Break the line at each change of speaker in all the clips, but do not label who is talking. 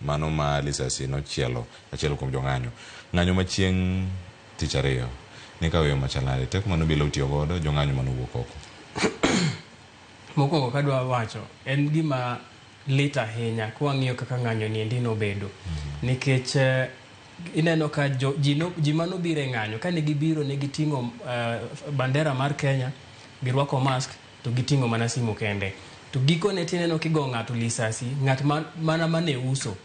Mano ma lisasi nochielo achiel kuom jong'anyo. Ng'anyo ma chieng' tich ariyo nikawo yo machal nade? Teko mane obila otiyo godo, jong'anyo mane owuok oko.
Mokwongo kadwa wacho, en gima lit ahinya kwang'iyo kaka ng'anyo ni endi nobedo. Nikech ineno ka jo, ji, no, ji manobiro e ng'anyo, kane gibiro ne giting'o bandera mar Kenya, girwako mask, to giting'o mana simu kende. To gikone tineno kigo ng'ato lisasi, ng'at ma, mana mane uso.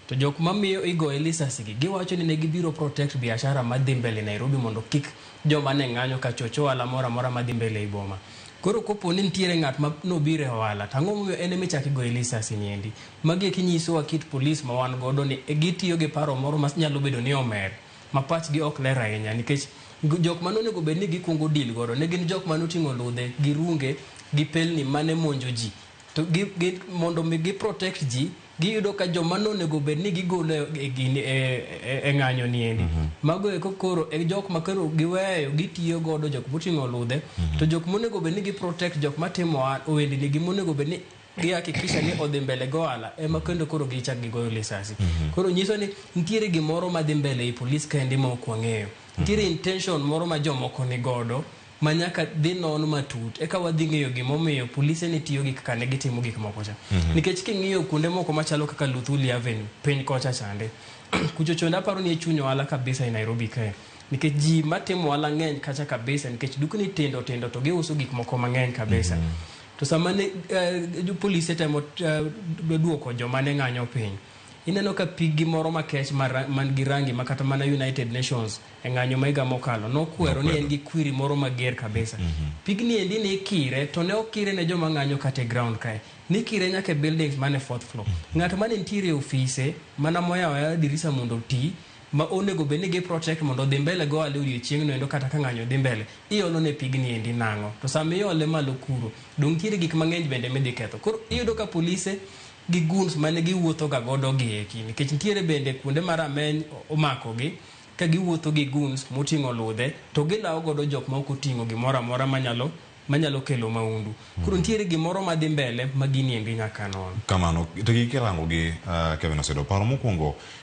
To jok mamiyo igoye lisasi gi, giwacho ni ne gibiro protect biashara madhi mbele Nairobi mondo kik joma ne ng'anyo ka choch ohala moro amora madhi mbele ei boma. Koro kopo ni nitiere ng'at ma nobiro e ohala, to ang'o momiyo en ema ichako igoye lisasi ni endi? Magi eki nyisowa kit polis ma wan godo ni gitiyo gi paro moro ma nyalo bedo ni omer, ma pachgi ok ler ahinya nikech jok mane onego bed ni gikuongo deal godo ne gin jok mane oting'o ludhe gi runge gi pelni mane monjo ji. To gi, gi, mondo mi gi protect ji, giyudo ka joma nonego bed ni gigolo e, gini, e ng'anyo ni endi. Mago eko koro e jok ma koro giweyo gitiyo godo jok moting'o ludhe, to jok monego bed ni gi protect jok matimo ohendni gi monego bed ni gihakikisha ni odhi mbele go ohala ema kendo koro gichak gigoyo lisasi. Koro nyiso ni nitiere gimoro madhi mbele ei polis kaendi ma ok wang'eyo. Nitiere intention moro ma jomoko ni godo ma nyaka dhi non matut eka wadhi ng'eyo gimomiyo polise ne tiyo gi kaka ne gitimo gik moko cha. Nikech king'iyo kuonde moko machalo kaka Luthuli Avenue piny kocha chande kucho chonde aparo ni e chuny ohala kabisa e Nairobi kae. Nikech ji matimo ohala ng'eny kacha kabisa nikech dukni tindo tindo to giuso gik moko mang'eny kabisa. To sama ne polise temo duoko joma ne ng'anyo piny, ineno ka piggi moro makech man gi rangi ma kata mana United Nations e ng'anyo ma higa mokalo nokwero ni en gi kwiri moro mager kabisa. Pigni endi ne ikire to ne okire ne joma ng'anyo kata e ground kae. Nikire nyaka e buildings man e fourth floor. Ng'at mane nitiere e ofise mana moyawo ayawa dirisa mondo oti ma onego bed ni gi protect mondo odhi mbele go ohala e odiochieng'no endo kata ka ng'anyo dhi mbele, iolo ne pigni endi nang'o? To sama iole malo kuro, dong' nitiere gik mang'eny bende midhi ketho. Koro iyudo ka polise gi goons mane giwuotho ga godo gi eki, nikech nitiere bende kuonde ma rameny omako gi, ka giwuotho gi goons moting'o ludhe, to gilawo godo jok ma ok oting'o gimoro amora manyalo kelo maundu. Koro nitiere gimoro madhi mbele ma gini endi nyaka non.
Kamano, to gi kirango gi Kevin Osedo, paro mokwongo